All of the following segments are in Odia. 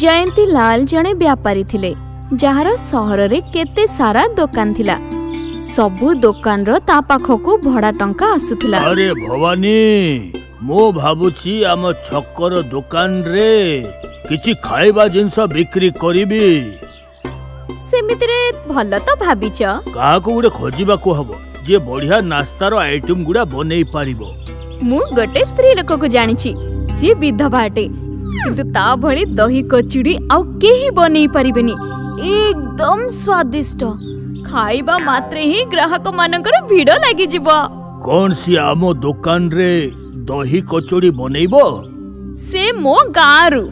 ଜୟନ୍ତୀ ଲାଲ ଜଣେ ବ୍ୟାପାରୀ ଥିଲେ, ଯାହାର ସହରରେ କେତେ ସାରା ଦୋକାନ ଥିଲା। ସବୁ ଦୋକାନର ତା ପାଖକୁ ଭଡା ଟଙ୍କା ଆସୁଥିଲା। ଆରେ ଭବାନୀ, ମୁଁ ଭାବୁଛି ଆମ ଛକର ଦୋକାନରେ କିଛି ଖାଇବା ଜିନିଷ ବିକ୍ରି କରିବି। ସେମିତିରେ ଭଲ ତ ଭାବିଛ। କାହାକୁ ଗୋଟେ ଖୋଜିବାକୁ ହବ, ଯିଏ ବଢିଆ ନାସ୍ତାର ଆଇଟମ ଗୁଡା ବନେଇ ପାରିବ। ମୁଁ ଗୋଟେ ସ୍ତ୍ରୀ ଲୋକକୁ ଜାଣିଛି। ସିଏ ବିଧବା ଅଟେ, କିନ୍ତୁ ତା ଭଳି ଦହି କଚୁଡ଼ି ଆଉ କେହି ବନେଇ ପାରିବେନି। ଏକଦମ ସ୍ୱାଦିଷ୍ଟ। ଖାଇବା ମାତ୍ରେ ହିଁ ଗ୍ରାହକ ମାନଙ୍କର ଭିଡ ଲାଗିଯିବ। କଣ ସିଏ ଆମ ଦୋକାନରେ ଦହି କଚୋଡ଼ି ବନେଇବ? ସେ ମୋ ଗାଁରୁ।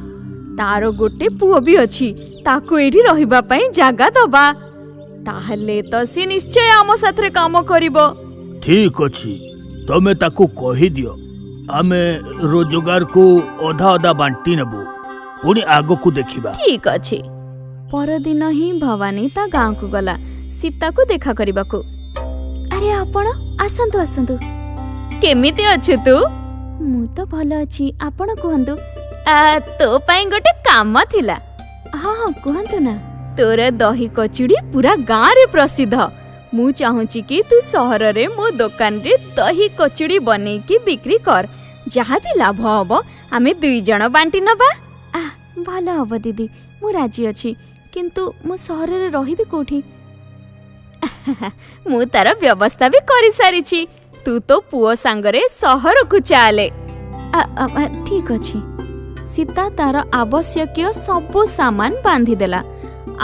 ତାର ଗୋଟେ ପୁଅ ବି ଅଛି। ତାକୁ ଏଇଠି ରହିବା ପାଇଁ ଜାଗା ଦବା। ତାହେଲେ ତ ସେ ନିଶ୍ଚୟ ଆମ ସାଥିରେ କାମ କରିବ। ଠିକ ଅଛି, ତମେ ତାକୁ କହିଦିଅ, ଆମେ ରୋଜଗାରକୁ ଅଧା ଅଧା ବାଣ୍ଟି ନେବୁ। ପୁଣି ଆଗକୁ ଦେଖିବା। ଠିକ ଅଛି। ପରଦିନ ହିଁ ଭବାନୀ ତା ଗାଁକୁ ଗଲା ସୀତାକୁ ଦେଖା କରିବାକୁ। ଆରେ ଆପଣ, ଆସନ୍ତୁ ଆସନ୍ତୁ। କେମିତି ଅଛୁ ତୁ? ମୁଁ ତ ଭଲ ଅଛି, ଆପଣ କୁହନ୍ତୁ। ତୋ ପାଇଁ ଗୋଟେ କାମ ଥିଲା। ହଁ ହଁ, କୁହନ୍ତୁ ନା। ତୋର ଦହି କଚୁଡ଼ି ପୁରା ଗାଁରେ ପ୍ରସିଦ୍ଧ। ମୁଁ ଚାହୁଁଛି କି ତୁ ସହରରେ ମୋ ଦୋକାନରେ ଦହି କଚୁଡ଼ି ବନେଇକି ବିକ୍ରି କର। ଯାହା ବି ଲାଭ ହବ, ଆମେ ଦୁଇ ଜଣ ବାଣ୍ଟି ନବା। ଭଲ ହବ ଦିଦି, ମୁଁ ରାଜି ଅଛି। କିନ୍ତୁ ମୁଁ ସହରରେ ରହିବି କୋଉଠି? ମୁଁ ତାର ବ୍ୟବସ୍ଥା ବି କରିସାରିଛି। ତୁ ତୋ ପୁଅ ସାଙ୍ଗରେ ସହରକୁ ଚାଲେ। ଠିକ ଅଛି। ସୀତା ତାର ଆବଶ୍ୟକୀୟ ସବୁ ସାମାନ ବାନ୍ଧିଦେଲା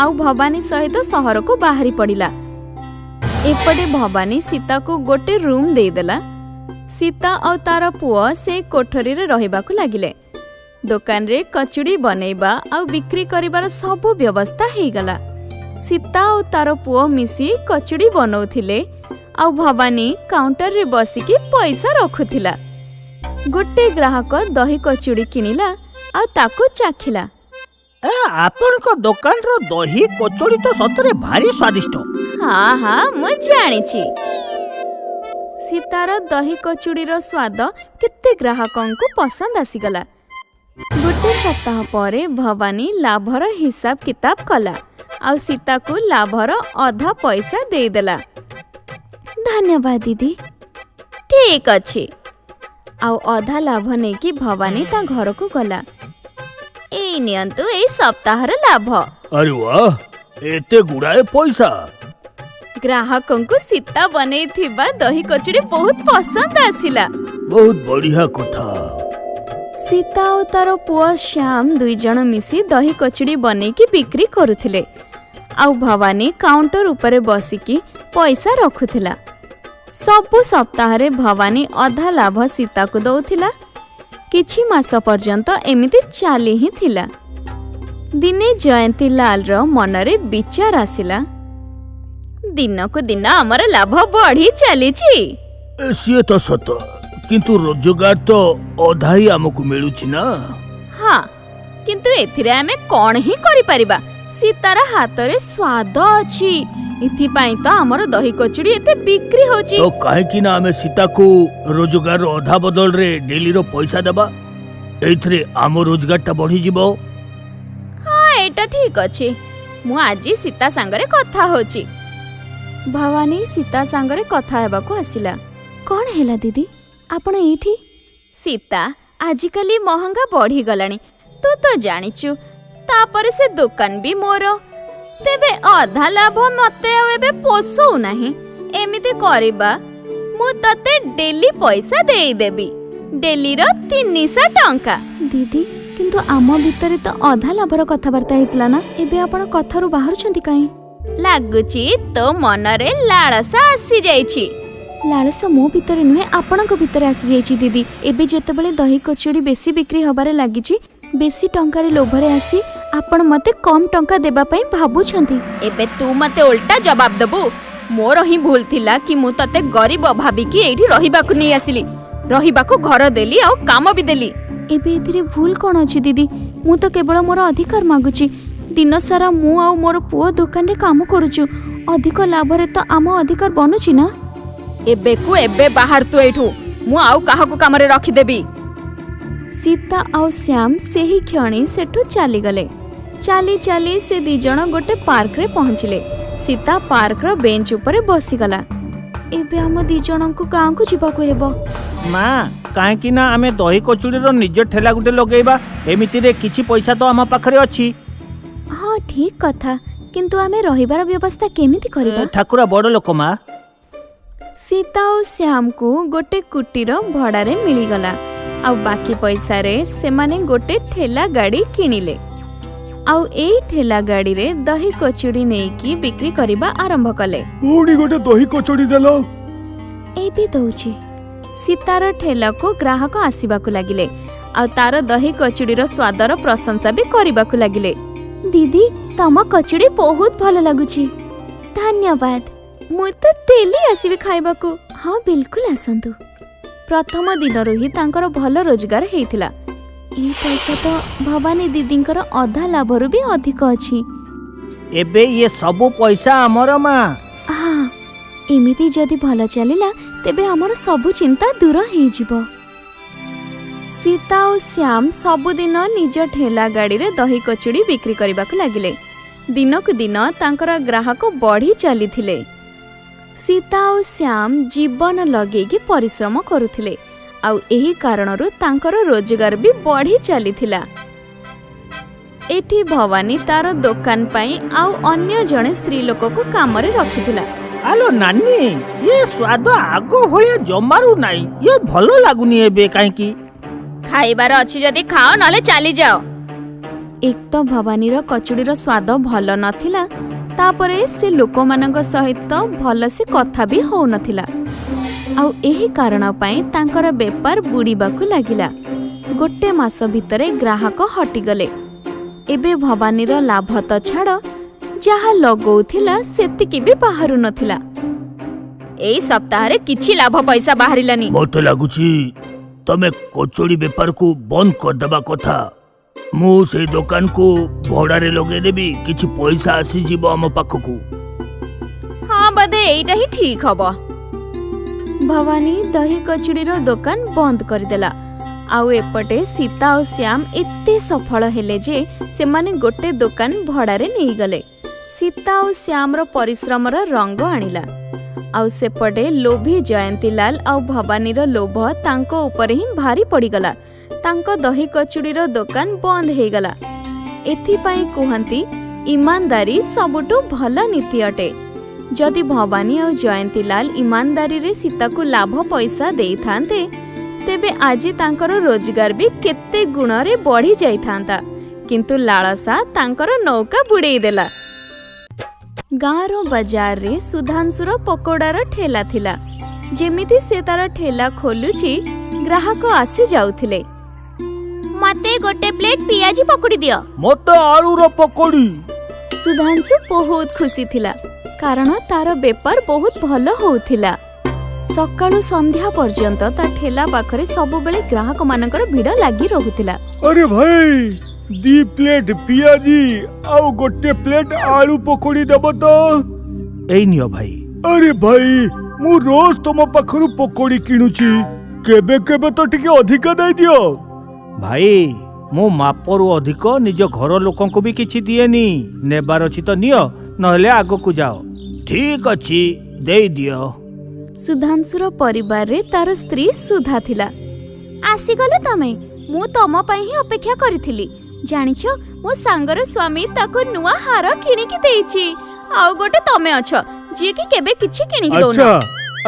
ଆଉ ଭବାନୀ ସହିତ ସହରକୁ ବାହାରି ପଡ଼ିଲା। ଏପଟେ ଭବାନୀ ସୀତାକୁ ଗୋଟେ ରୁମ୍ ଦେଇଦେଲା। ସୀତା ଆଉ ତାର ପୁଅ ସେ କୋଠରୀରେ ରହିବାକୁ ଲାଗିଲେ। ଦୋକାନରେ କଚୁଡ଼ି ବନେଇବା ଆଉ ବିକ୍ରି କରିବାର ସବୁ ବ୍ୟବସ୍ଥା ହେଇଗଲା। ସୀତା ଆଉ ତାର ପୁଅ ମିଶି କଚୁଡ଼ି ବନଉଥିଲେ ଆଉ ଭବାନୀ କାଉଣ୍ଟରରେ ବସିକି ପଇସା ରଖୁଥିଲା। ଗୋଟେ ଗ୍ରାହକ ଦହି କଚୁଡ଼ି କିଣିଲା ଆଉ ତାକୁ ଚାଖିଲା। ଏ, ଆପଣଙ୍କ ଦୋକାନର ଦହି କଚୋଡ଼ି ତ ସତରେ ଭାରି ସ୍ୱାଦିଷ୍ଟ। ହଁ ହଁ, ମୁଁ ଜାଣିଛି। ସୀତାର ଦହି କଚୁଡ଼ିର ସ୍ୱାଦ କେତେ ଗ୍ରାହକଙ୍କୁ ପସନ୍ଦ ଆସିଗଲା। ଗୋଟେ ସପ୍ତାହ ପରେ ଭବାନୀ ଲାଭର ହିସାବ କିତାବ କଲା ଆଉ ସୀତାକୁ ଲାଭର ଅଧା ପଇସା ଦେଇଦେଲା। ଧନ୍ୟବାଦ ଦିଦି। ଠିକ ଅଛି। ଆଉ ଅଧା ଲାଭ ନେଇକି ଭବାନୀ ତା ଘରକୁ ଗଲା। ଏଇ ନିଅନ୍ତୁ ଏଇ ସପ୍ତାହର ଲାଭ। ଆରେ ୱାହ, ଏତେ ଗୁଡାଏ ପଇସା! ଗ୍ରାହକଙ୍କୁ ସୀତା ବନେଇଥିବା ଦହି କଚୁଡ଼ି ବହୁତ ପସନ୍ଦ ଆସିଲା। ବହୁତ ବଢିଆ କଥା। ସୀତା ଆଉ ତାର ପୁଅ ଶ୍ୟାମ ଦୁଇ ଜଣ ମିଶି ଦହି କଚୁଡ଼ି ବନେଇକି ବିକ୍ରି କରୁଥିଲେ ଆଉ ଭବାନୀ କାଉଣ୍ଟର ଉପରେ ବସିକି ପଇସା ରଖୁଥିଲା। ସବୁ ସପ୍ତାହରେ ଭବାନୀ ଅଧା ଲାଭ ସୀତାକୁ ଦଉଥିଲା। କିଛି ମାସ ପର୍ଯ୍ୟନ୍ତ ଏମିତି ଚାଲି ହିଁ ଥିଲା। ଦିନେ ଜୟନ୍ତୀ ଲାଲର ମନରେ ବିଚାର ଆସିଲା, ଦିନକୁ ଦିନ ଆମର ଲାଭ ବଢି ଚାଲିଛି। ଏ, ସିଏ ତ ସତ, କିନ୍ତୁ ରୋଜଗାର ତ ଅଧା ହିଁ ଆମକୁ ମିଳୁଛି ନା? ହଁ, କିନ୍ତୁ ଏଥିରେ ଆମେ କଣ ହିଁ କରିପାରିବା? ସୀତାର ହାତରେ ସ୍ୱାଦ ଅଛି। ଏଥିପାଇଁ ତ ଆମର ଦହି କଚୁଡ଼ି ଏତେ ବିକ୍ରି ହଉଛି। ତ କାହିଁକି ନା ଆମେ ସୀତାକୁ ରୋଜଗାରର ଅଧା ବଦଳରେ ଡେଲିର ପଇସା ଦେବା? ଏଇଥିରେ ଆମ ରୋଜଗାରଟା ବଢିଯିବ। ହଁ, ଏଇଟା ଠିକ ଅଛି। ମୁଁ ଆଜି ସୀତା ସାଙ୍ଗରେ କଥା ହଉଛି। ଭବାନୀ ସୀତା ସାଙ୍ଗରେ କଥା ହେବାକୁ ଆସିଲା। କଣ ହେଲା ଦିଦି, ଆପଣ ଏଇଠି? ସୀତା, ଆଜିକାଲି ମହଙ୍ଗା ବଢିଗଲାଣି, ତୁ ତ ଜାଣିଛୁ। ତାପରେ ସେ ଦୋକାନ ବି ମୋର। ତେବେ ଅଧା ଲାଭ ମତେ ଆଉ ଏବେ ପୋଷଉ ନାହିଁ। ଏମିତି କରିବା, ମୁଁ ତତେ ଡେଲି ପଇସା ଦେଇଦେବି, ଡେଲିର 300 ଟଙ୍କା। ଦିଦି, କିନ୍ତୁ ଆମ ଭିତରେ ତ ଅଧା ଲାଭର କଥାବାର୍ତ୍ତା ହେଇଥିଲା ନା? ଏବେ ଆପଣ କଥାରୁ ବାହାରୁଛନ୍ତି କାହିଁ? ଲାଗୁଛି ତୋ ମନରେ ଲାଳସା ଆସିଯାଇଛି। ଲାଳସା ମୋ ଭିତରେ ନୁହେଁ, ଆପଣଙ୍କ ଭିତରେ ଆସିଯାଇଛି ଦିଦି। ଏବେ ଯେତେବେଳେ ଦହି କଚୁଡ଼ି ବେଶୀ ବିକ୍ରି ହବାରେ ଲାଗିଛି, ବେଶୀ ଟଙ୍କାରେ ଲୋଭରେ ଆସି ଆପଣ ମତେ କମ୍ ଟଙ୍କା ଦେବା ପାଇଁ ଭାବୁଛନ୍ତି। ଏବେ ତୁ ମତେ ଓଲଟା ଜବାବ ଦବୁ? ମୋର ହିଁ ଭୁଲ ଥିଲା କି ମୁଁ ତତେ ଗରିବ ଭାବିକି ଏଇଠି ରହିବାକୁ ନେଇ ଆସିଲି। ରହିବାକୁ ଘର ଦେଲି ଆଉ କାମ ବି ଦେଲି। ଏବେ ଏଥିରେ ଭୁଲ କ'ଣ ଅଛି ଦିଦି? ମୁଁ ତ କେବଳ ମୋର ଅଧିକାର ମାଗୁଛି। ଦିନସାରା ମୁଁ ଆଉ ମୋର ପୁଅ ଦୋକାନରେ କାମ କରୁଛୁ। ଅଧିକ ଲାଭରେ ତ ଆମ ଅଧିକାର ବନୁଛି ନା? ଏବେକୁ ଏବେ ବାହାର ତୁ ଏଇଠୁ। ମୁଁ ଆଉ କାହାକୁ କାମରେ ରଖିଦେବି। ସୀତା ଆଉ ଶ୍ୟାମ ସେହି କ୍ଷଣି ସେଠୁ ଚାଲିଗଲେ। ଚାଲି ଚାଲି ସେ ଦି ଜଣ ଗୋଟେ ପାର୍କରେ ପହଞ୍ଚିଲେ। ସୀତା ପାର୍କର ବେଞ୍ଚ ଉପରେ ବସିଗଲା। ଏବେ ଆମ ଦି ଜଣଙ୍କୁ ଗାଁକୁ ଯିବାକୁ ହେବ। ମା, କାହିଁକି ନା ଆମେ ଦହି କଚୁଡ଼ିର ନିଜ ଠେଲା ଗୋଟେ ଲଗେଇବା? ଏମିତିରେ କିଛି ପଇସା ତ ଆମ ପାଖରେ ଅଛି। ହଁ, ଠିକ କଥା। କିନ୍ତୁ ଆମେ ରହିବାର ବ୍ୟବସ୍ଥା କେମିତି କରିବା? ଠାକୁରା ବଡ଼ ଲୋକ ମା। ସୀତା ଓ ଶ୍ୟାମକୁ ଗୋଟେ କୁଟୀର ଭଡ଼ାରେ ମିଳିଗଲା ଆଉ ବାକି ପଇସାରେ ସେମାନେ ଗୋଟେ ଠେଲା ଗାଡ଼ି କିଣିଲେ ଆଉ ଏଇ ଠେଲା ଗାଡ଼ିରେ ଦହି କଚୁଡ଼ି ନେଇକି ବିକ୍ରି କରିବା ଆରମ୍ଭ କଲେ। ଭଉଣୀ, ଗୋଟେ ଦହି କଚୁଡ଼ି ଦେଲ। ଏବେ ଦଉଛି। ସୀତାର ଠେଲାକୁ ଗ୍ରାହକ ଆସିବାକୁ ଲାଗିଲେ ଆଉ ତାର ଦହି କଚୁଡ଼ିର ସ୍ୱାଦର ପ୍ରଶଂସା ବି କରିବାକୁ ଲାଗିଲେ। ଦିଦି, ତମ କଚୁଡ଼ି ବହୁତ ଭଲ ଲାଗୁଛି। ଧନ୍ୟବାଦ। ମୁଁ ତ ଡେଲି ଆସିବି ଖାଇବାକୁ। ହଁ, ବିଲକୁଲ ଆସନ୍ତୁ। ପ୍ରଥମ ଦିନରୁ ହିଁ ତାଙ୍କର ଭଲ ରୋଜଗାର ହେଇଥିଲା। ଏଇ ପଇସା ତ ଭବାନୀ ଦିଦିଙ୍କର ଅଧା ଲାଭରୁ ବି ଅଧିକ ଅଛି। ଏବେ ଇଏ ସବୁ ପଇସା ଆମର ମା। ହଁ, ଏମିତି ଯଦି ଭଲ ଚାଲିଲା ତେବେ ଆମର ସବୁ ଚିନ୍ତା ଦୂର ହେଇଯିବ। ସୀତା ଓ ଶ୍ୟାମ ସବୁଦିନ ନିଜ ଠେଲା ଗାଡ଼ିରେ ଦହି କଚୁଡ଼ି ବିକ୍ରି କରିବାକୁ ଲାଗିଲେ। ଦିନକୁ ଦିନ ତାଙ୍କର ଗ୍ରାହକ ବଢ଼ି ଚାଲିଥିଲେ। ସୀତା ଓ ଶ୍ୟାମ ଜୀବନ ଲଗେଇକି ପରିଶ୍ରମ କରୁଥିଲେ ଆଉ ଏହି କାରଣରୁ ତାଙ୍କର ରୋଜଗାର ବି ବଢ଼ି ଚାଲିଥିଲା। ଏଠି ଭବାନୀ ତାର ଦୋକାନ ପାଇଁ ଆଉ ଅନ୍ୟ ଜଣେ ସ୍ତ୍ରୀ ଲୋକକୁ କାମରେ ରଖିଥିଲା। ଆଲୋ ନାନୀ, ଇଏ ସ୍ୱାଦ ଆଗ ଭଳିଆ ଜମାରୁ ନାହିଁ। ଇଏ ଭଲ ଲାଗୁନି ଏବେ କାହିଁକି? ଖାଇବାର ଅଛି ଯଦି ଖାଅ, ନହେଲେ ଚାଲିଯାଅ। ଏକ ତ ଭବାନୀର କଚୁଡ଼ିର ସ୍ୱାଦ ଭଲ ନଥିଲା, ତାପରେ ସେ ଲୋକମାନଙ୍କ ସହିତ ଭଲସେ କଥା ବି ହଉନଥିଲା ଆଉ ଏହି କାରଣ ପାଇଁ ତାଙ୍କର ବେପାର ବୁଡ଼ିବାକୁ ଲାଗିଲା। ଗୋଟେ ମାସ ଭିତରେ ଗ୍ରାହକ ହଟିଗଲେ। ଏବେ ଭବାନୀର ଲାଭ ତ ଛାଡ଼, ଯାହା ଲଗଉଥିଲା ସେତିକି ବି ବାହାରୁ ନଥିଲା। ଏଇ ସପ୍ତାହରେ କିଛି ଲାଭ ପଇସା ବାହାରିଲାନି। ମତେ ଲାଗୁଛି ତମେ କଚୋଡ଼ି ବେପାରକୁ ବନ୍ଦ କରିଦେବା କଥା। ମୁଁ ସେଇ ଦୋକାନକୁ ଭଡ଼ାରେ ଲଗେଇଦେବି, କିଛି ପଇସା ଆସିଯିବ ଆମ ପାଖକୁ। ହଁ, ବୋଧେ ଏଇଟା ହିଁ ଠିକ ହବ। ଭବାନୀ ଦହି କଚୁଡ଼ିର ଦୋକାନ ବନ୍ଦ କରିଦେଲା ଆଉ ଏପଟେ ସୀତା ଓ ଶ୍ୟାମ ଏତେ ସଫଳ ହେଲେ ଯେ ସେମାନେ ଗୋଟେ ଦୋକାନ ଭଡ଼ାରେ ନେଇଗଲେ। ସୀତା ଓ ଶ୍ୟାମର ପରିଶ୍ରମର ରଙ୍ଗ ଆଣିଲା ଆଉ ସେପଟେ ଲୋଭୀ ଜୟନ୍ତୀଲାଲ ଆଉ ଭବାନୀର ଲୋଭ ତାଙ୍କ ଉପରେ ହିଁ ଭାରି ପଡ଼ିଗଲା। ତାଙ୍କ ଦହି କଚୁଡ଼ିର ଦୋକାନ ବନ୍ଦ ହେଇଗଲା। ଏଥିପାଇଁ କୁହନ୍ତି, ଇମାନଦାରୀ ସବୁଠୁ ଭଲ ନୀତି ଅଟେ। ଯଦି ଭବାନୀ ଆଉ ଜୟନ୍ତୀଲାଲ ଇମାନଦାରୀରେ ସୀତାକୁ ଲାଭ ପଇସା ଦେଇଥାନ୍ତେ, ତେବେ ଆଜି ତାଙ୍କର ରୋଜଗାର ବି କେତେ ଗୁଣରେ ବଢ଼ି ଯାଇଥାନ୍ତା। କିନ୍ତୁ ଲାଳସା ତାଙ୍କର ନୌକା ବୁଡ଼େଇ ଦେଲା। ଗାଁର ବଜାରରେ ସୁଧାଂଶୁର ପକୋଡ଼ାର ଠେଲା ଥିଲା। ଯେମିତି ସେ ତାର ଠେଲା ଖୋଲୁଛି, ଗ୍ରାହକ ଆସି ଯାଉଥିଲେ। ମତେ ଗୋଟେ ପ୍ଲେଟ୍ ପିଆଜି ପକୁଡ଼ି ଦିଅ। ମତେ ଆଳୁର ପକୋଡ଼ି। ସୁଧାଂଶୁ ବହୁତ ଖୁସି ଥିଲା, କାରଣ ତାର ବେପାର ବହୁତ ଭଲ ହଉଥିଲା। ସକାଳୁ ସନ୍ଧ୍ୟା ପର୍ଯ୍ୟନ୍ତ ତା ଠେଲା ପାଖରେ ସବୁବେଳେ ଗ୍ରାହକମାନଙ୍କର ଭିଡ଼ ଲାଗି ରହୁଥିଲା। ଆରେ ଭାଇ, 2 ପ୍ଲେଟ ପିଆଜି ଆଉ ଗୋଟେ ପ୍ଲେଟ ଆଳୁ ପକୋଡ଼ି ଦେବ ତ? ଏଇ ନିଅ ଭାଇ। ଆରେ ଭାଇ, ମୁଁ ରୋଜ ତମ ପାଖରୁ ପକୋଡ଼ି କିଣୁଛି। କେବେ କେବେ ତ ଟିକେ ଅଧିକା ଦେଇଦିଅ। ଭାଇ, ମୁଁ ମାପରୁ ଅଧିକ ନିଜ ଘର ଲୋକଙ୍କୁ ବି କିଛି ଦିଏନି। ନେବାର ଅଛି ତ ନିଅ, ନହେଲେ ଆଗକୁ ଯାଅ। ଠିକ ଅଛି, ଦେଇଦିଅ। ସୁଧାଂଶୁର ପରିବାରରେ ତାର ସ୍ତ୍ରୀ ସୁଧା ଥିଲା। ଆସିଗଲ ତମେ! ମୁଁ ତମ ପାଇଁ ହିଁ ଅପେକ୍ଷା କରିଥିଲି। ଜାଣିଛ, ମୋ ସାଙ୍ଗର ସ୍ୱାମୀ ତାକୁ ନୂଆ ହାର କିଣିକି ଦେଇଛି। ଆଉ ଗୋଟେ ତମେ ଅଛ, ଯିଏକି କେବେ କିଛି କିଣିକି ଦଉନ। ଆଚ୍ଛା,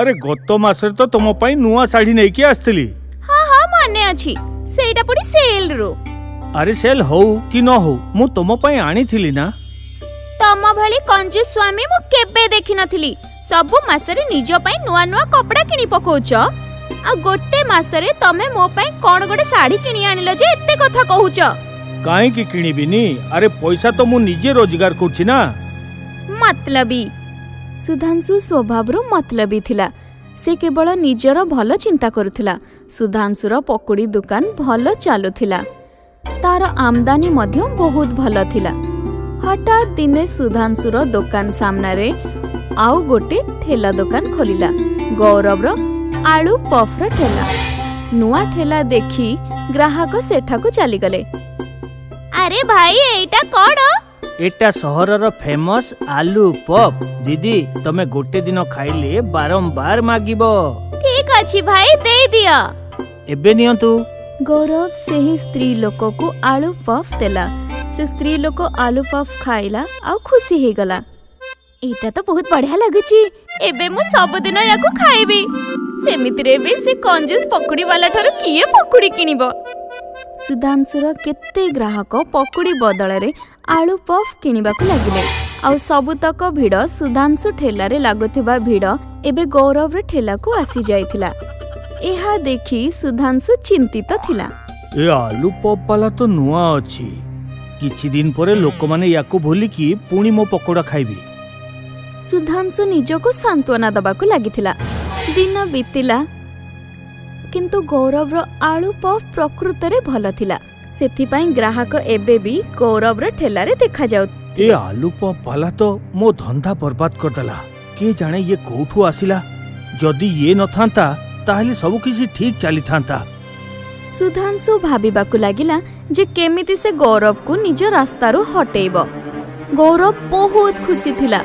ଆରେ ଗତ ମାସରେ ତ ତମ ପାଇଁ ନୂଆ ଶାଢ଼ୀ ନେଇକି ଆସିଥିଲି। ହଁ ହଁ, ମନେ ଅଛି। ସେଇଟା ପୁଣି ସେଲ୍ରୁ। ଆରେ ସେଲ୍ ହଉ କି ନ ହଉ, ମୁଁ ତମ ପାଇଁ ଆଣିଥିଲି ନା। ତମ ଭଳି କଞ୍ଜୁସ ସ୍ୱାମୀ ମୁଁ କେବେ ଦେଖିନଥିଲି। ସବୁ ମାସରେ ନିଜ ପାଇଁ ନୂଆ ନୂଆ କପଡ଼ା କିଣି ପକଉଛ ଆଉ ଗୋଟେ ମାସରେ ତମେ ମୋ ପାଇଁ କଣ ଗୋଟେ ଶାଢ଼ୀ କିଣି ଆଣିଲ ଯେ ଏତେ କଥା କହୁଛ? କାହିଁକି କିଣିବିନି? ଆରେ ପଇସା ତ ମୁଁ ନିଜେ ରୋଜଗାର କରୁଛି ନା। ମତଲବୀ। ସୁଧାଂଶୁ ସ୍ୱଭାବରୁ ମତଲବୀ ଥିଲା। ସେ କେବଳ ନିଜର ଭଲ ଚିନ୍ତା କରୁଥିଲା। ସୁଧାଂଶୁର ପକୁଡ଼ି ଦୋକାନ ଭଲ ଚାଲୁଥିଲା। ତାର ଆମଦାନୀ ମଧ୍ୟ ବହୁତ ଭଲ ଥିଲା। ହଠାତ୍ ଦିନେ ସୁଧାଂଶୁର ଦୋକାନ ସାମ୍ନାରେ ଆଉ ଗୋଟେ ଠେଲା ଦୋକାନ ଖୋଲିଲା, ଗୌରବର ଆଳୁ ପଫ୍ର ଠେଲା। ନୂଆ ଠେଲା ଦେଖି ଗ୍ରାହକ ସେଠାକୁ ଚାଲିଗଲେ। ଆରେ ଭାଇ, ଏଇଟା କଣ? ଏଟା ସହରର ଫେମସ୍ ଆଲୁ ପପ୍। ଦିଦି, ତମେ ଗୋଟେ ଦିନ ଖାଇଲେ ବାରମ୍ବାର ମାଗିବ। ଠିକ ଅଛି ଭାଇ, ଦେଇଦିଅ। ଏବେ ନିଅନ୍ତୁ। ଗୌରବ ସେହି ସ୍ତ୍ରୀ ଲୋକକୁ ଆଳୁ ପଫ୍ ଦେଲା। ସେ ସ୍ତ୍ରୀ ଲୋକ ଆଳୁ ପଫ୍ ଖାଇଲା ଆଉ ଖୁସି ହେଇଗଲା। ଏଇଟା ତ ବହୁତ ବଢିଆ ଲାଗୁଛି। ଏବେ ମୁଁ ସବୁଦିନ ୟାକୁ ଖାଇବି। ସେମିତିରେ ବି ସେ କଞ୍ଜୁସ ପକୁଡି ବାଲା ଠାରୁ କିଏ ପକୁଡି କିଣିବ? ସୁଧାଂଶୁର କେତେ ଗ୍ରାହକ ପକୁଡି ବଦଳରେ ଆଳୁ ପଫ୍ କିଣିବାକୁ ଲାଗିଲେ ଆଉ ସବୁତକ ଭିଡ଼, ସୁଧାଂଶୁ ଠେଲାରେ ଲାଗୁଥିବା ଭିଡ଼ ଏବେ ଗୌରବର ଠେଲାକୁ ଆସିଯାଇଥିଲା। ଏହା ଦେଖି ସୁଧାଂଶୁ ଚିନ୍ତିତ ଥିଲା। ଏ ଆଲୁ ପପ୍ ବାଲା ତ ନୂଆ ଅଛି। କିଛି ଦିନ ପରେ ଲୋକମାନେ ୟାକୁ ଭୁଲିକି ପୁଣି ମୋ ପକୋଡ଼ା ଖାଇବେ। ସୁଧାଂଶୁ ନିଜକୁ ସାନ୍ତ୍ୱନା ଦବାକୁ ଲାଗିଥିଲା। ଦିନ ବିତିଲା, କିନ୍ତୁ ଗୌରବର ଆଳୁ ପଫ୍ ପ୍ରକୃତରେ ଭଲ ଥିଲା। ସେଥିପାଇଁ ଗ୍ରାହକ ଏବେ ବି ଗୌରବର ଠେଲାରେ ଦେଖାଯାଉ ଏ ଆଲୁ ପପ୍ ବାଲା ତ ମୋ ଧନ୍ଦା ବର୍ବାଦ କରିଦେଲା। କିଏ ଜାଣେ ଇଏ କୋଉଠୁ ଆସିଲା? ଯଦି ଇଏ ନଥାନ୍ତା, ତାହେଲେ ସବୁ କିଛି ଠିକ୍ ଚାଲିଥାନ୍ତା। ସୁଧାଂଶୁ ଭାବିବାକୁ ଲାଗିଲା ଯେ କେମିତି ସେ ଗୌରବକୁ ନିଜ ରାସ୍ତାରୁ ହଟେଇବ। ଗୌରବ ବହୁତ ଖୁସି ଥିଲା।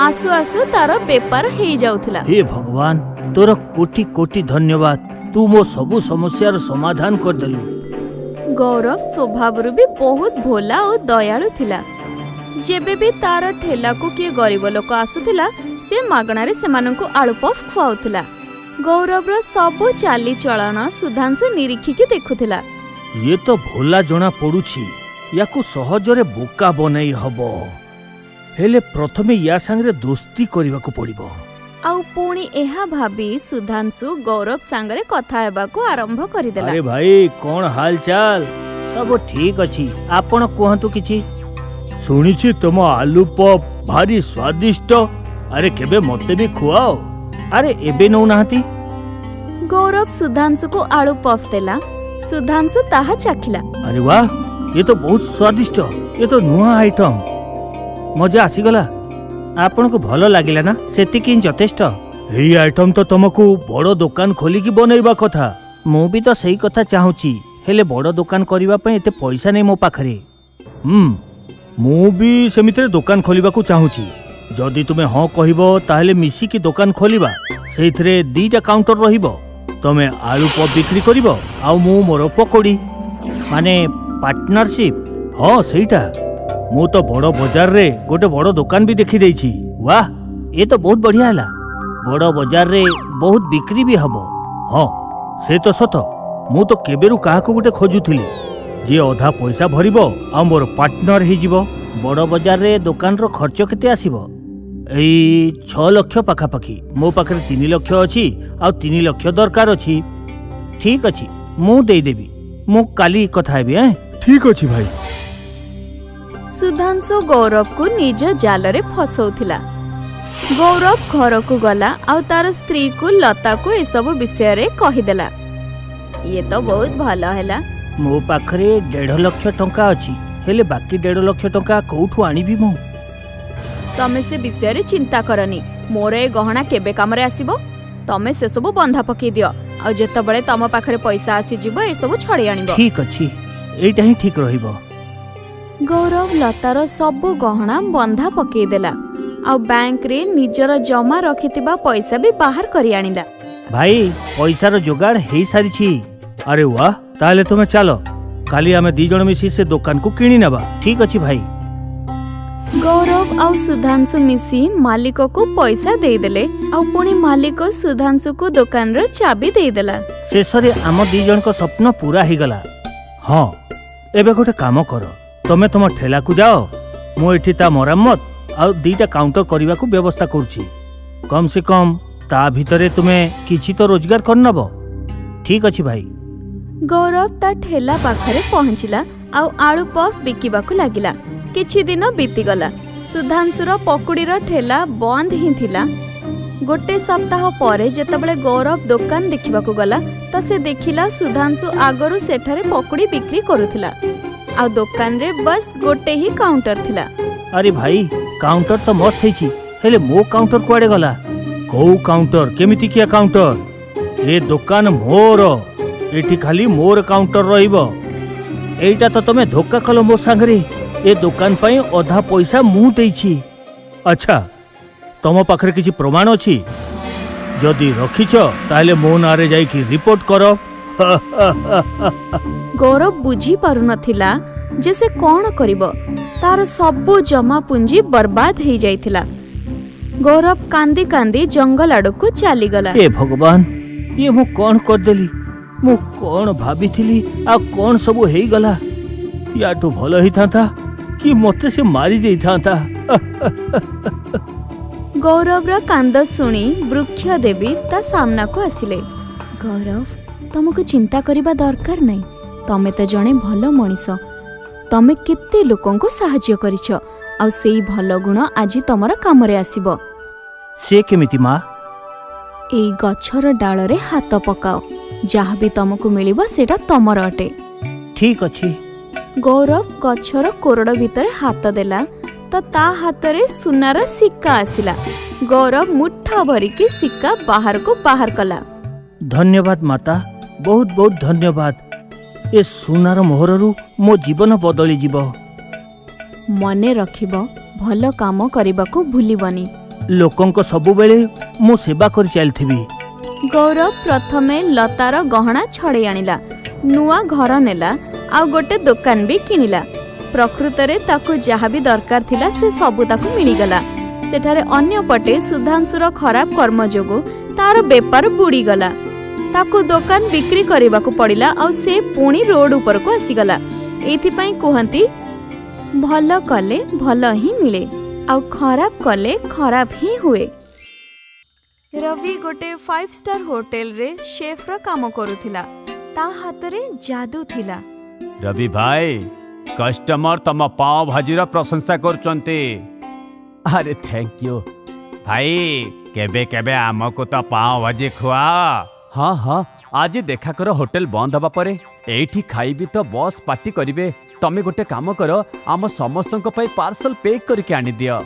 ଆସୁ ଆସୁ ତାର ବେପାର ହେଇଯାଉଥିଲା। ହେ ଭଗବାନ, ତୋର କୋଟି କୋଟି ଧନ୍ୟବାଦ। ତୁ ମୋ ସବୁ ସମସ୍ୟାର ସମାଧାନ କରିଦେଲୁ। ଗୌରବ ସ୍ୱଭାବରୁ ବି ବହୁତ ଭୋଲା ଓ ଦୟାଳୁ ଥିଲା। ଯେବେ ବି ତାର ଠେଲାକୁ କିଏ ଗରିବ ଲୋକ ଆସୁଥିଲା, ସେ ମାଗଣାରେ ସେମାନଙ୍କୁ ଆଳୁ ପଫ୍ ଖୁଆଉଥିଲା। ଗୌରବର ସବୁ ଚାଲିଚଳନ ସୁଧାଂଶୁ ନିରୀକ୍ଷିକି ଦେଖୁଥିଲା। ଇଏ ତ ଭୋଲା ଜଣା ପଡୁଛି। ୟାକୁ ସହଜରେ ବୋକା ବନେଇ ହବ। ହେଲେ ପ୍ରଥମେ ୟା ସାଙ୍ଗରେ ଦୋସ୍ତି କରିବାକୁ ପଡିବ। ଆଉ ପୁଣି ଏହା ଭାବି ସୁଧାଂଶୁ ଗୌରବ ସାଙ୍ଗରେ କଥା ହେବାକୁ ଆରମ୍ଭ କରିଦେଲା। ଆରେ ଭାଇ, କଣ ହାଲ ଚାଲ? ସବୁ ଠିକ ଅଛି, ଆପଣ କୁହନ୍ତୁ କିଛି। ଶୁଣିଛି ତମ ଆଲୁ ପପ୍ ଭାରି ସ୍ୱାଦିଷ୍ଟ। ଆରେ, କେବେ ମତେ ବି ଖୁଆଅ। ଆରେ, ଏବେ ନଉନାହାନ୍ତି। ଗୌରବ ସୁଧାଂଶୁକୁ ଆଳୁ ପଫ୍ ଦେଲା। ସୁଧାଂଶୁ ତାହା ଚାଖିଲା। ଆରେ ବାଃ, ଏ ତ ବହୁତ ସ୍ୱାଦିଷ୍ଟ। ଏ ତ ନୂଆ ଆଇଟମ୍, ମଜା ଆସିଗଲା। ଆପଣଙ୍କୁ ଭଲ ଲାଗିଲା ନା, ସେତିକି ହିଁ ଯଥେଷ୍ଟ। ଏଇ ଆଇଟମ୍ ତ ତମକୁ ବଡ଼ ଦୋକାନ ଖୋଲିକି ବନେଇବା କଥା। ମୁଁ ବି ତ ସେଇ କଥା ଚାହୁଁଛି, ହେଲେ ବଡ଼ ଦୋକାନ କରିବା ପାଇଁ ଏତେ ପଇସା ନେଇ ମୋ ପାଖରେ। ମୁଁ ବି ସେମିତିରେ ଦୋକାନ ଖୋଲିବାକୁ ଚାହୁଁଛି। ଯଦି ତୁମେ ହଁ କହିବ, ତାହେଲେ ମିଶିକି ଦୋକାନ ଖୋଲିବା। ସେଇଥିରେ 2ଟା କାଉଣ୍ଟର ରହିବ। ତମେ ଆଳୁ ପପ୍ ବିକ୍ରି କରିବ ଆଉ ମୁଁ ମୋର ପକୋଡ଼ି। ମାନେ ପାର୍ଟନରସିପ୍? ହଁ, ସେଇଟା। ମୁଁ ତ ବଡ଼ ବଜାରରେ ଗୋଟେ ବଡ଼ ଦୋକାନ ବି ଦେଖିଦେଇଛି। ୱାହ, ଏ ତ ବହୁତ ବଢ଼ିଆ ହେଲା। ବଡ଼ ବଜାରରେ ବହୁତ ବିକ୍ରି ବି ହବ। ହଁ, ସେ ତ ସତ। ମୁଁ ତ କେବେରୁ କାହାକୁ ଗୋଟେ ଖୋଜୁଥିଲି, ଯିଏ ଅଧା ପଇସା ଭରିବ ଆଉ ମୋର ପାର୍ଟନର ହେଇଯିବ। ବଡ଼ ବଜାରରେ ଦୋକାନର ଖର୍ଚ୍ଚ କେତେ ଆସିବ? ଏଇ 6 ଲକ୍ଷ ପାଖାପାଖି। ମୋ ପାଖରେ 3 ଲକ୍ଷ ଅଛି ଆଉ 3 ଲକ୍ଷ ଦରକାର ଅଛି। ଠିକ୍ ଅଛି, ମୁଁ ଦେଇଦେବି। ମୁଁ କାଲି କଥା ହେବି। ଏଁ, ଠିକ ଅଛି ଭାଇ। ସୁଧାଂଶୁ ଗୌରବକୁ ନିଜ ଜାଲରେ ଫସଉଥିଲା। ଗୌରବ ଘରକୁ ଗଲା ଆଉ ତାର ସ୍ତ୍ରୀକୁ ଲତାକୁ ଏସବୁ ବିଷୟରେ କହିଦେଲା। ଇଏ ତ ବହୁତ ଭଲ ହେଲା। ମୋ ପାଖରେ 1.5 ଲକ୍ଷ ଟଙ୍କା ଅଛି, ହେଲେ ବାକି 1.5 ଲକ୍ଷ ଟଙ୍କା କୋଉଠୁ ଆଣିବି ମୁଁ? ତମେ ସେ ବିଷୟରେ ଚିନ୍ତା କରନି। ମୋର ଏ ଗହଣା କେବେ କାମରେ ଆସିବ? ତମେ ସେସବୁ ବନ୍ଧା ପକେଇ ଦିଅ ଆଉ ଯେତେବେଳେ ତମ ପାଖରେ ପଇସା ଆସିଯିବ, ଏସବୁ ଛଡ଼େଇ ଆଣିବ। ଠିକ୍ ଅଛି, ଏଇଟା ହିଁ ଠିକ୍ ରହିବ। ଗୌରବ ଲତାର ସବୁ ଗହଣା ବନ୍ଧା ପକେଇଦେଲା ଆଉ ବ୍ୟାଙ୍କରେ ନିଜର ଜମା ରଖିଥିବା ପଇସା ବି ବାହାର କରି ଆଣିଲା। ଭାଇ, ପଇସାର ଯୋଗାଡ଼ ହେଇସାରିଛି। ଆରେ ୱାହ, ତାହେଲେ ତୁମେ ଚାଲ, କାଲି ଆମେ 2 ଜଣ ମିଶି ସେ ଦୋକାନକୁ କିଣି ନେବା। ଠିକ୍ ଅଛି ଭାଇ। ଗୌରବ ଆଉ ସୁଧାଂଶୁ ମିଶି ମାଲିକକୁ ପଇସା ଦେଇଦେଲେ ଆଉ ପୁଣି ମାଲିକ ସୁଧାଂଶୁକୁ ଦୋକାନର ଚାବି ଦେଇଦେଲା। ଶେଷରେ ଆମ 2 ଜଣଙ୍କ ସ୍ୱପ୍ନ ପୂରା ହେଇଗଲା। ହଁ, ଏବେ ଗୋଟେ କାମ କର, ତମେ ତମ ଠେଲାକୁ ଯାଅ। ମୁଁ ଏଠି ତା ମରାମତ ଆଉ 2ଟା କାଉଣ୍ଟର କରିବାକୁ ବ୍ୟବସ୍ଥା କରୁଛି। କମ୍ ସେ କମ୍ ତା ଭିତରେ ତୁମେ କିଛି ତ ରୋଜଗାର କରିନେବ। ଠିକ୍ ଅଛି ଭାଇ। ଗୌରବ ତା ଠେଲା ପାଖରେ ପହଞ୍ଚିଲା ଆଉ ଆଳୁ ପଫ୍ ବିକିବାକୁ ଲାଗିଲା। କିଛି ଦିନ ବିତିଗଲା। ସୁଧାଂଶୁର ପକୁଡ଼ିର ଠେଲା ବନ୍ଦ ହିଁ ଥିଲା। ଗୋଟେ ସପ୍ତାହ ପରେ ଯେତେବେଳେ ଗୌରବ ଦୋକାନ ଦେଖିବାକୁ ଗଲା, ତ ସେ ଦେଖିଲା ସୁଧାଂଶୁ ଆଗରୁ ସେଠାରେ ପକୁଡ଼ି ବିକ୍ରି କରୁଥିଲା ଆଉ ଦୋକାନରେ ବସ୍ ଗୋଟେ ହିଁ କାଉଣ୍ଟର ଥିଲା। ଆରେ ଭାଇ, କାଉଣ୍ଟର ତ ମସ୍ତ ହେଇଛି, ହେଲେ ମୋ କାଉଣ୍ଟର କୁଆଡ଼େ ଗଲା? କୋଉ କାଉଣ୍ଟର? କେମିତି କିଆ କାଉଣ୍ଟର? ଏ ଦୋକାନ ମୋର। ଏଠି ଖାଲି ମୋର କାଉଣ୍ଟର ରହିବ। ଏଇଟା ତ ତମେ ଧୋକା କଲ ମୋ ସାଙ୍ଗରେ। ଏ ଦୋକାନ ପାଇଁ ଅଧା ପଇସା ମୁଁ ଦେଇଛି। ଆଚ୍ଛା, ତମ ପାଖରେ କିଛି ପ୍ରମାଣ ଅଛି? ଯଦି ରଖିଛ, ତାହେଲେ ମୋ ନାଁରେ ଯାଇକି ରିପୋର୍ଟ କର। ଗୌରବ ବୁଝି ପାରୁନଥିଲା ଯେ ସେ କ'ଣ କରିବ। ତାର ସବୁ ଜମା ପୁଞ୍ଜି ବର୍ବାଦ ହେଇଯାଇଥିଲା। ଗୌରବ କାନ୍ଦି କାନ୍ଦି ଜଙ୍ଗଲ ଆଡ଼କୁ ଚାଲିଗଲା। ଏ ଭଗବାନ, ଇଏ ମୁଁ କ'ଣ କରିଦେଲି? ମୁଁ କ'ଣ ଭାବିଥିଲି ଆଉ କ'ଣ ସବୁ ହେଇଗଲା! ୟାଠୁ ଭଲ ହେଇଥାନ୍ତା କି ମତେ ସେ ମାରି ଦେଇଥାନ୍ତା। ଗୌରବର କାନ୍ଦ ଶୁଣି ବୃକ୍ଷ ଦେବୀ ତା ସାମ୍ନାକୁ ଆସିଲେ। ଗୌରବ, ତମକୁ ଚିନ୍ତା କରିବା ଦରକାର ନାହିଁ। ତମେ ତ ଜଣେ ଭଲ ମଣିଷ। ତମେ କେତେ ଲୋକଙ୍କୁ ସାହାଯ୍ୟ କରିଛ, ଆଉ ସେଇ ଭଲ ଗୁଣ ଆଜି ତମର କାମରେ ଆସିବ। ସେ କେମିତି, ମା? ଏଇ ଗଛର ଡାଳରେ ହାତ ପକାଅ। ଯାହା ବି ତମକୁ ମିଳିବ, ସେଇଟା ତମର ଅଟେ। ଠିକ ଅଛି। ଗୌରବ ଗଛର କୋରଡ଼ ଭିତରେ ହାତ ଦେଲା ତ ତା ହାତରେ ସୁନାର ସିକ୍କା ଆସିଲା। ଗୌରବ ମୁଠା ଭରିକି ସିକ୍କା ବାହାରକୁ ବାହାର କଲା। ଧନ୍ୟବାଦ ମାତା, ବହୁତ ବହୁତ ଧନ୍ୟବାଦ। ଏ ସୁନାର ମୋହରରୁ ମୋ ଜୀବନ ବଦଳିଯିବ। ମନେ ରଖିବ, ଭଲ କାମ କରିବାକୁ ଭୁଲିବନି। ଲୋକଙ୍କ ସବୁବେଳେ ମୁଁ ସେବା କରି ଚାଲିଥିବି। ଗୌରବ ପ୍ରଥମେ ଲତାର ଗହଣା ଛଡ଼େଇ ଆଣିଲା, ନୂଆ ଘର ନେଲା ଆଉ ଗୋଟେ ଦୋକାନ ବି କିଣିଲା। ପ୍ରକୃତରେ ତାକୁ ଯାହା ବି ଦରକାର ଥିଲା, ସେ ସବୁ ତାକୁ ମିଳିଗଲା। ସେଠାରେ ଅନ୍ୟପଟେ ସୁଧାଂଶୁର ଖରାପ କର୍ମ ଯୋଗୁଁ ତାର ବେପାର ବୁଡ଼ିଗଲା। ତାକୁ ଦୋକାନ ବିକ୍ରି କରିବାକୁ ପଡ଼ିଲା ଆଉ ସେ ପୁଣି ରୋଡ ଉପରକୁ ଆସିଗଲା। ଏଇଥିପାଇଁ କୁହନ୍ତି, ଭଲ କଲେ ଭଲ ହିଁ ମିଳେ ଆଉ ଖରାପ କଲେ ଖରାପ ହିଁ ହୁଏ। ରବି ଗୋଟେ ଫାଇଭ୍ ଷ୍ଟାର ହୋଟେଲରେ ଶେଫ୍ର କାମ କରୁଥିଲା। ତା ହାତରେ ଯାଦୁ ଥିଲା। ରବି ଭାଇ, କଷ୍ଟମର ତମ ପାଓ ଭାଜିର ପ୍ରଶଂସା କରୁଛନ୍ତି। ଆରେ, thank you ଭାଇ। କେବେ କେବେ ଆମକୁ ତ ପାଓ ଭାଜି ଖୁଆ। ହଁ ହଁ, ଆଜି ଦେଖା କର ହୋଟେଲ ବନ୍ଦ ହେବା ପରେ। ଏଇଠି ଖାଇବି ତ ବସ୍ ପାଟି କରିବେ। ତମେ ଗୋଟେ କାମ କର, ଆମ ସମସ୍ତଙ୍କ ପାଇଁ ପାର୍ସଲ ପେକ୍ କରିକି ଆଣିଦିଅ।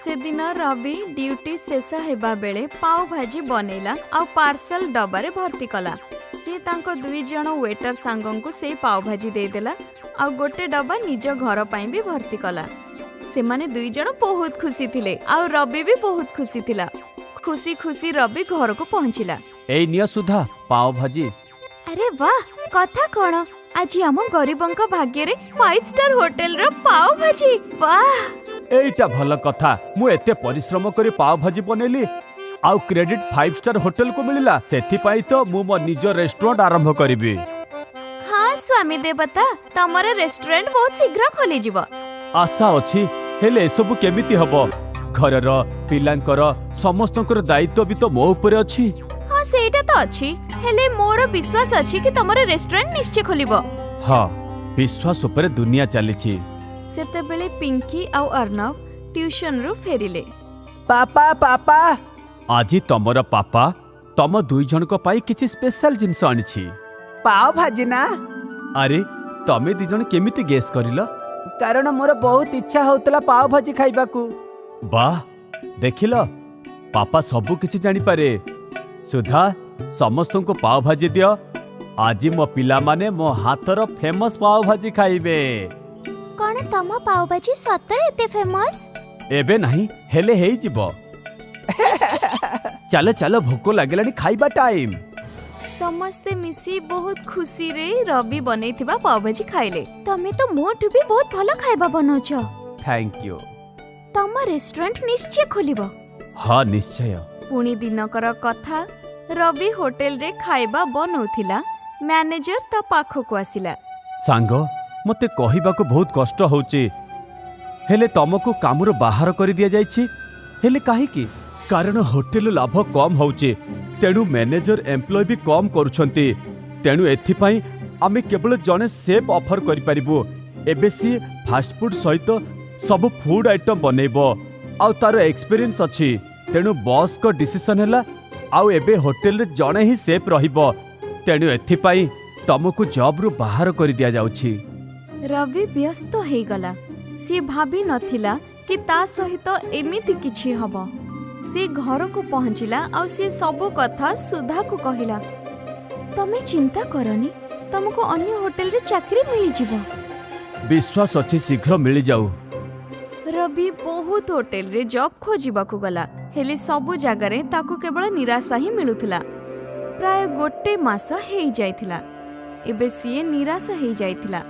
ସେଦିନ ରବି ଡ୍ୟୁଟି ଶେଷ ହେବା ବେଳେ ପାଓ ଭାଜି ବନେଇଲା ଆଉ ପାର୍ସଲ ଡବାରେ ଭର୍ତ୍ତି କଲା। ସିଏ ତାଙ୍କ 2 ଜଣ ୱେଟର ସାଙ୍ଗଙ୍କୁ ସେଇ ପାଓ ଭାଜି ଦେଇଦେଲା ଆଉ ଗୋଟେ ଡବା ନିଜ ଘର ପାଇଁ ବି ଭର୍ତ୍ତି କଲା। ସେମାନେ 2 ଜଣ ବହୁତ ଖୁସି ଥିଲେ ଆଉ ରବି ବି ବହୁତ ଖୁସି ଥିଲା। ଖୁସି ଖୁସି ରବି ଘରକୁ ପହଞ୍ଚିଲା। ଏଇ ନିଅ ସୁଧା, ପାଓ ଭାଜି। ଆରେ ବାଃ, କଥା କ'ଣ? ଆଜି ଆମ ଗରିବଙ୍କ ଭାଗ୍ୟରେ ଫାଇଭ ଷ୍ଟାର ହୋଟେଲର ପାଓ ଭାଜି! ବାଃ! ଏଇଟା ଭଲ କଥା? ମୁଁ ଏତେ ପରିଶ୍ରମ କରି ପାଓ ଭାଜି ବନେଇଲି ଆଉ କ୍ରେଡିଟ୍ ଫାଇଭ ଷ୍ଟାର ହୋଟେଲକୁ ମିଳିଲା। ସେଥିପାଇଁ ତ ମୁଁ ମୋ ନିଜ ରେଷ୍ଟୁରାଣ୍ଟ ଆରମ୍ଭ କରିବି। ହଁ ସ୍ୱାମୀ ଦେବତା, ତମର ରେଷ୍ଟୁରାଣ୍ଟ ବହୁତ ଶୀଘ୍ର ଖୋଲିଯିବ। ଆଶା ଅଛି, ହେଲେ ଏସବୁ କେମିତି ହବ? ଘରର, ପିଲାଙ୍କର, ସମସ୍ତଙ୍କର ଦାୟିତ୍ୱ ବି ତ ମୋ ଉପରେ ଅଛି। ହଁ, ସେଇଟା ତ ଅଛି, ହେଲେ ମୋର ବିଶ୍ୱାସ ଅଛି କି ତମର ରେଷ୍ଟୁରାଣ୍ଟ ନିଶ୍ଚୟ ଖୋଲିବ। ହଁ, ବିଶ୍ୱାସ ଉପରେ ଦୁନିଆ ଚାଲିଛି। ସେତେବେଳେ ପିଙ୍କି ଆଉ ଅର୍ଣ୍ଣବ ଟ୍ୟୁସନରୁ ଫେରିଲେ। Papa, papa! ଆଜି ତମର ପାପା ତମ 2 ଜଣଙ୍କ ପାଇଁ କିଛି ସ୍ପେଶାଲ ଜିନିଷ ଆଣିଛି। ପାଓ ଭାଜି ନା? ଆରେ, ତମେ 2 ଜଣ କେମିତି ଗେସ୍ କରିଲ? କାରଣ ମୋର ବହୁତ ଇଚ୍ଛା ହଉଥିଲା ପାଓ ଭାଜି ଖାଇବାକୁ। ବାଃ, ଦେଖିଲ, ପାପା ସବୁ କିଛି ଜାଣିପାରେ। ସୁଧା, ସମସ୍ତଙ୍କୁ ପାଓ ଭାଜି ଦିଅ। ଆଜି ମୋ ପିଲାମାନେ ମୋ ହାତର ଫେମସ୍ ପାଓ ଭାଜି ଖାଇବେ। କ'ଣ ତମ ପାଓଭାଜି ସତରେ ଏତେ ଫେମସ୍? ଏବେ ନାହିଁ, ହେଲେ ହେଇଯିବ। ଚାଲ ଚାଲ, ଭୋକ ଲାଗିଲାଣି, ଖାଇବା ଟାଇମ୍। ସମସ୍ତେ ମିଶି ବହୁତ ଖୁସିରେ ରବି ବନେଇଥିବା ପାଓଭାଜି ଖାଇଲେ। ତମେ ତ ମୋଠୁ ବି ବହୁତ ଭଲ ଖାଇବା ବନଉଛ। Thank you. ତମ ରେଷ୍ଟୁରାଣ୍ଟ ନିଶ୍ଚୟ ଖୋଲିବ। ହଁ, ନିଶ୍ଚୟ। ପୁଣି ଦିନକର କଥା, ରବି ହୋଟେଲରେ ଖାଇବା ବନଉଥିଲା। ମ୍ୟାନେଜର ତା ପାଖକୁ ଆସିଲା। ସାଙ୍ଗ, ମୋତେ କହିବାକୁ ବହୁତ କଷ୍ଟ ହଉଛି, ହେଲେ ତମକୁ କାମରୁ ବାହାର କରି ଦିଆଯାଇଛି। ହେଲେ କାହିଁକି? କାରଣ ହୋଟେଲ ଲାଭ କମ୍ ହଉଛି, ତେଣୁ ମ୍ୟାନେଜର ଏମ୍ପ୍ଲୟ ବି କମ୍ କରୁଛନ୍ତି। ତେଣୁ ଏଥିପାଇଁ ଆମେ କେବଳ ଜଣେ ସେଫ୍ ଅଫର କରିପାରିବୁ। ଏବେ ସିଏ ଫାଷ୍ଟଫୁଡ୍ ସହିତ ସବୁ ଫୁଡ୍ ଆଇଟମ୍ ବନେଇବ ଆଉ ତାର ଏକ୍ସପିରିଏନ୍ସ ଅଛି। ତେଣୁ ବସ୍ଙ୍କ ଡିସିସନ୍ ହେଲା ଆଉ ଏବେ ହୋଟେଲରେ ଜଣେ ହିଁ ସେଫ୍ ରହିବ। ତେଣୁ ଏଥିପାଇଁ ତମକୁ ଜବ୍ରୁ ବାହାର କରି ଦିଆଯାଉଛି। ରବି ବ୍ୟସ୍ତ ହେଇଗଲା। ସିଏ ଭାବି ନଥିଲା କି ତା ସହିତ ଏମିତି କିଛି ହବ। ସେ ଘରକୁ ପହଞ୍ଚିଲା ଆଉ ସିଏ ସବୁ କଥା ସୁଧାକୁ କହିଲା। ତମେ ଚିନ୍ତା କରନି। ତମକୁ ଅନ୍ୟ ହୋଟେଲରେ ଚାକିରି ମିଳିଯିବ। ବିଶ୍ୱାସ ଅଛି, ଶୀଘ୍ର ମିଳିଯାଉ। ରବି ବହୁତ ହୋଟେଲରେ ଜବ୍ ଖୋଜିବାକୁ ଗଲା, ହେଲେ ସବୁ ଜାଗାରେ ତାକୁ କେବଳ ନିରାଶା ହିଁ ମିଳୁଥିଲା। ପ୍ରାୟ ଗୋଟେ ମାସ ହେଇଯାଇଥିଲା। ଏବେ ସିଏ ନିରାଶ ହେଇଯାଇଥିଲା।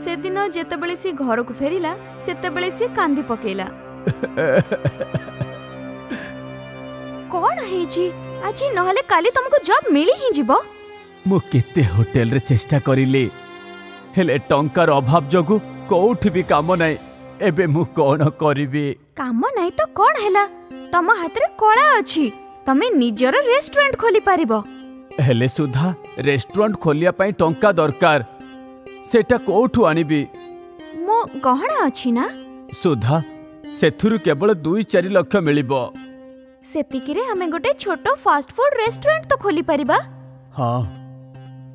ସେଦିନ ଯେତେବେଳେ ସିଏ ଘରକୁ ଫେରିଲା, ସେତେବେଳେ ସିଏ କାନ୍ଦି ପକେଇଲା। କଣ ହେଇଛି? ଆଜି ନହେଲେ କାଲି ତମକୁ ଜବ୍ ମିଳି ହିଁ ଯିବ। ମୁଁ କେତେ ହୋଟେଲରେ ଚେଷ୍ଟା କରିଲି, ହେଲେ ଟଙ୍କାର ଅଭାବ ଯୋଗୁଁ କୋଉଠି ବି କାମ ନାହିଁ। ଏବେ ମୁଁ କଣ କରିବି? କାମ ନାହିଁ ତ କଣ ହେଲା? ତମ ହାତରେ କଳା ଅଛି, ତମେ ନିଜର ରେଷ୍ଟୁରାଣ୍ଟ ଖୋଲି ପାରିବ। ହେଲେ ସୁଧା, ରେଷ୍ଟୁରାଣ୍ଟ ଖୋଲିବା ପାଇଁ ଟଙ୍କା ଦରକାର। ସେଟା କୋଉଠୁ ଆଣିବି? ମୋ ଗହଣା ଅଛି ନା? ସୁଧା, ସେଥିରୁ କେବଳ 2-4 ଲକ୍ଷ ମିଳିବ। ସେତିକିରେ ଆମେ ଗୋଟେ ଛୋଟ ଫାଷ୍ଟଫୁଡ ରେଷ୍ଟୁରାଣ୍ଟ ତ ଖୋଲି ପାରିବା। ହଁ।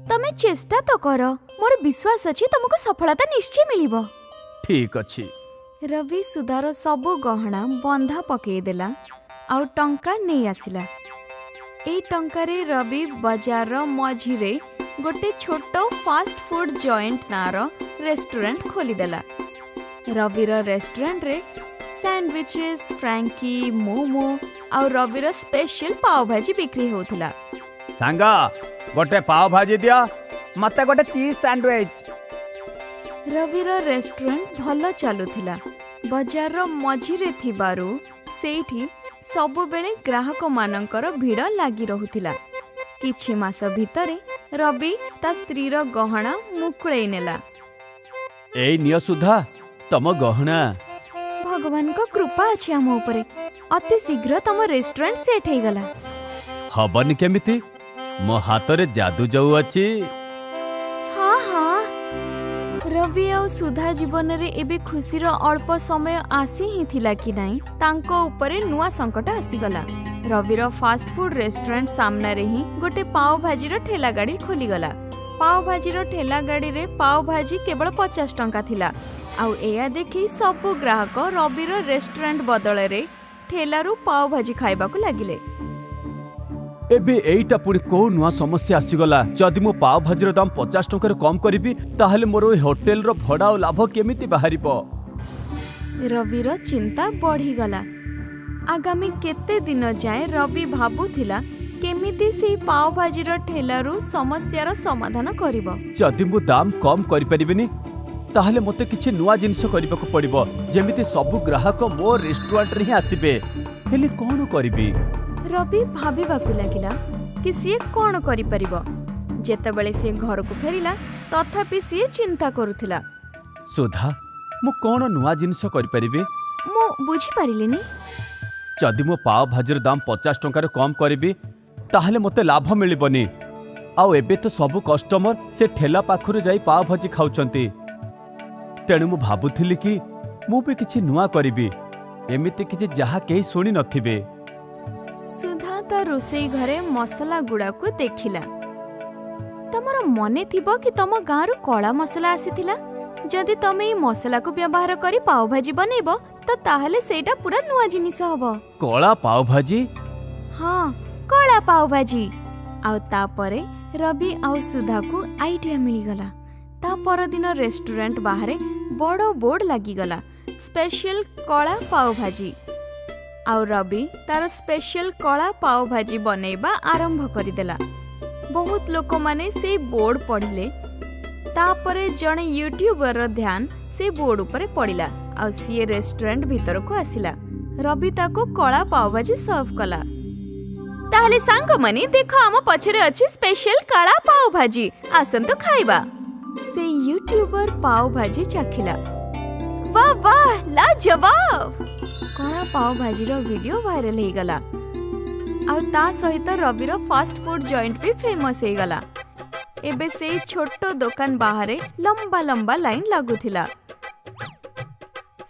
ତମେ ଚେଷ୍ଟା ତ କର। ମୋର ବିଶ୍ୱାସ ଅଛି, ତମକୁ ସଫଳତା ନିଶ୍ଚୟ ମିଳିବ। ଠିକ ଅଛି। ରବି ସୁଧାର ସବୁ ଗହଣା ବନ୍ଧା ପକେଇଦେଲା ଆଉ ଟଙ୍କା ନେଇ ଆସିଲା। ଏଇ ଟଙ୍କାରେ ରବି ବଜାରର ମଝିରେ ଗୋଟେ ଛୋଟ ଫାଷ୍ଟ ଫୁଡ୍ ଜଏଣ୍ଟ ନାଁର ରେଷ୍ଟୁରାଣ୍ଟ ଖୋଲିଦେଲା। ରବିର ରେଷ୍ଟୁରାଣ୍ଟରେ ସ୍ୟାଣ୍ଡୱିଚେସ୍, ଫ୍ରାଙ୍କି, ମୋମୋ ଆଉ ରବିର ସ୍ପେଶାଲ ପାଓଭାଜି ବିକ୍ରି ହେଉଥିଲା। ସାଙ୍ଗ, ଗୋଟେ ପାଓ ଭାଜି ଦିଅ। ମତେ ଗୋଟେ ଚିଜ୍ ସ୍ୟାଣ୍ଡୱିଚ୍। ରବିର ରେଷ୍ଟୁରାଣ୍ଟ ଭଲ ଚାଲୁଥିଲା। ବଜାରର ମଝିରେ ଥିବାରୁ ସେଇଠି ସବୁବେଳେ ଗ୍ରାହକମାନଙ୍କର ଭିଡ଼ ଲାଗି ରହୁଥିଲା। କିଛି ମାସ ଭିତରେ ରବି ତା ସ୍ତ୍ରୀର ଗହଣା ମୁକୁଳେଇ ନେଲା। ଏଇ ନିଅ ସୁଧା, ତମ ଗହଣା। ଭଗବାନଙ୍କ କୃପା ଅଛି ଆମ ଉପରେ। ଅତି ଶୀଘ୍ର ତମ ରେଷ୍ଟୁରାଣ୍ଟ ସେଟ୍ ହେଇଗଲା। ହବନି କେମିତି? ମୋ ହାତରେ ଯାଦୁ ଯୋଉ ଅଛି। ହଁ, ରବି ଆଉ ସୁଧା ଜୀବନରେ ଏବେ ଖୁସିର ଅଳ୍ପ ସମୟ ଆସି ହିଁ ଥିଲା କି ନାହିଁ, ତାଙ୍କ ଉପରେ ନୂଆ ସଙ୍କଟ ଆସିଗଲା। ରବିର ଫାଷ୍ଟଫୁଡ୍ ରେଷ୍ଟୁରାଣ୍ଟ ସାମ୍ନାରେ ହିଁ ଗୋଟେ ପାଓ ଭାଜିର ଠେଲା ଗାଡ଼ି ଖୋଲିଗଲା। ପାଓ ଭାଜିର ଠେଲା ଗାଡ଼ିରେ ପାଓ ଭାଜି କେବଳ 50 ଟଙ୍କା ଥିଲା। ଆଉ ଏହା ଦେଖି ସବୁ ଗ୍ରାହକ ରବିର ରେଷ୍ଟୁରାଣ୍ଟ ବଦଳରେ ଠେଲାରୁ ପାଓ ଭାଜି ଖାଇବାକୁ ଲାଗିଲେ। ଏବେ ଏଇଟା ପୁଣି କୋଉ ନୂଆ ସମସ୍ୟା ଆସିଗଲା? ଯଦି ମୁଁ ପାଓ ଭାଜିର ଦାମ 50 ଟଙ୍କାରୁ କମ୍ କରିବି, ତାହେଲେ ମୋର ଏଇ ହୋଟେଲର ଭଡ଼ା ଆଉ ଲାଭ କେମିତି ବାହାରିବ? ରବିର ଚିନ୍ତା ବଢ଼ିଗଲା। ଆଗାମୀ କେତେ ଦିନ ଯାଏଁ ରବି ଭାବୁଥିଲା କେମିତି ସେଇ ପାଓଭାଜିର ଠେଲାରୁ ସମସ୍ୟାର ସମାଧାନ କରିବ। ଯଦି ମୁଁ ଦାମ କମ୍ କରିପାରିବିନି, ତାହେଲେ ମୋତେ କିଛି ନୂଆ ଜିନିଷ କରିବାକୁ ପଡ଼ିବ, ଯେମିତି ସବୁ ଗ୍ରାହକ ମୋ ରେଷ୍ଟୁରାଣ୍ଟରେ ହିଁ ଆସିବେ। ହେଲେ କ'ଣ କରିବି? ରବି ଭାବିବାକୁ ଲାଗିଲା କି ସିଏ କ'ଣ କରିପାରିବ। ଯେତେବେଳେ ସିଏ ଘରକୁ ଫେରିଲା, ତଥାପି ସିଏ ଚିନ୍ତା କରୁଥିଲା। ସୁଧା, ମୁଁ କ'ଣ ନୂଆ ଜିନିଷ କରିପାରିବି? ମୁଁ ବୁଝିପାରିଲିନି। ଯଦି ମୁଁ ପାଓ ଭାଜିର ଦାମ 50 ଟଙ୍କାରୁ କମ୍ କରିବି, ତାହେଲେ ମୋତେ ଲାଭ ମିଳିବନି। ଆଉ ଏବେ ତ ସବୁ କଷ୍ଟମର ସେ ଠେଲା ପାଖରୁ ଯାଇ ପାଓ ଭାଜି ଖାଉଛନ୍ତି। ତେଣୁ ମୁଁ ଭାବୁଥିଲି କି ମୁଁ ବି କିଛି ନୂଆ କରିବି, ଏମିତି କିଛି ଯାହା କେହି ଶୁଣି ନଥିବେ। ସୁଧା ତା ରୋଷେଇ ଘରେ ମସଲା ଗୁଡ଼ାକୁ ଦେଖିଲା। ତମର ମନେ ଥିବ କି ତମ ଗାଁରୁ କଳା ମସଲା ଆସିଥିଲା? ଯଦି ତମେ ଏଇ ମସଲାକୁ ବ୍ୟବହାର କରି ପାଓଭାଜି ବନେଇବ, ତ ତାହେଲେ ସେଇଟା ପୁରା ନୂଆ ଜିନିଷ ହବ। କଳା ପାଓ ଭାଜି? ହଁ, କଳା ପାଓଭାଜି। ଆଉ ତାପରେ ରବି ଆଉ ସୁଧାକୁ ଆଇଡିଆ ମିଳିଗଲା। ତା ପରଦିନ ରେଷ୍ଟୁରାଣ୍ଟ ବାହାରେ ବଡ଼ ବୋର୍ଡ ଲାଗିଗଲା, ସ୍ପେଶାଲ କଳା ପାଓଭାଜି। ଆଉ ରବି ତାର ସ୍ପେଶାଲ କଳା ପାଓଭାଜି ବନେଇବା ଆରମ୍ଭ କରିଦେଲା। ବହୁତ ଲୋକମାନେ ସେଇ ବୋର୍ଡ ପଢ଼ିଲେ। ତାପରେ ଜଣେ ୟୁଟ୍ୟୁବରର ଧ୍ୟାନ ସେଇ ବୋର୍ଡ ଉପରେ ପଡ଼ିଲା ଆଉ ସିଏ ରେଷ୍ଟୁରାଣ୍ଟ ଭିତରକୁ ଆସିଲା। ରବି ତାକୁ କଳା ପାଓଭାଜି ସର୍ଭ କଲା। ତାହେଲେ ସାଙ୍ଗମାନେ, ଦେଖ, ଆମ ପଛରେ ଅଛି ସ୍ପେଶାଲ କଳା ପାଓଭାଜି, ଆସନ୍ତୁ ଖାଇବା। ସେ ୟୁଟ୍ୟୁବର ପାଓଭାଜି ଚାଖିଲା। ବାଃ ବାଃ, ଲାଜବାବ! କଳା ପାଓଭାଜିର ଭିଡିଓ ଭାଇରାଲ ହେଇଗଲା ଆଉ ତା ସହିତ ରବିର ଫାଷ୍ଟ ଫୁଡ୍ ଜଏଣ୍ଟ ବି ଫେମସ୍ ହେଇଗଲା। ଏବେ ସେଇ ଛୋଟ ଦୋକାନ ବାହାରେ ଲମ୍ବା ଲମ୍ବା ଲାଇନ୍ ଲାଗୁଥିଲା।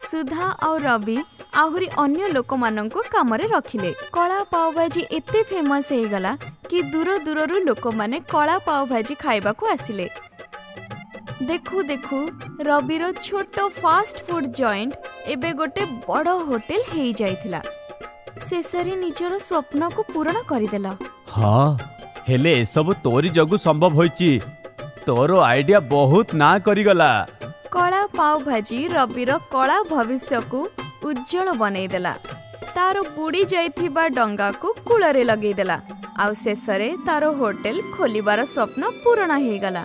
ସୁଧା ଆଉ ରବି ଆହୁରି ଅନ୍ୟ ଲୋକମାନଙ୍କୁ କାମରେ ରଖିଲେ। କଳା ପାଓଭାଜି ଏତେ ଫେମସ୍ ହେଇଗଲା କି ଦୂର ଦୂରରୁ ଲୋକମାନେ କଳା ପାଓଭାଜି ଖାଇବାକୁ ଆସିଲେ। ଦେଖୁ ଦେଖୁ ରବିର ଛୋଟ ଫାଷ୍ଟ ଫୁଡ୍ ଜଏଣ୍ଟ ଏବେ ଗୋଟେ ବଡ଼ ହୋଟେଲ ହେଇଯାଇଥିଲା। ଶେଷରେ ନିଜର ସ୍ୱପ୍ନକୁ ପୂରଣ କରିଦେଲ। ହଁ, ହେଲେ ଏସବୁ ତୋରି ଯୋଗୁଁ ସମ୍ଭବ ହୋଇଛି। ତୋର ଆଇଡିଆ ବହୁତ ନାଁ କରିଗଲା। କଳା ପାଓ ଭାଜି ରବିର କଳା ଭବିଷ୍ୟକୁ ଉଜ୍ଜଳ ବନେଇଦେଲା, ତାର ବୁଡ଼ି ଯାଇଥିବା ଡଙ୍ଗାକୁ କୂଳରେ ଲଗେଇଦେଲା, ଆଉ ଶେଷରେ ତାର ହୋଟେଲ ଖୋଲିବାର ସ୍ୱପ୍ନ ପୂରଣ ହେଇଗଲା।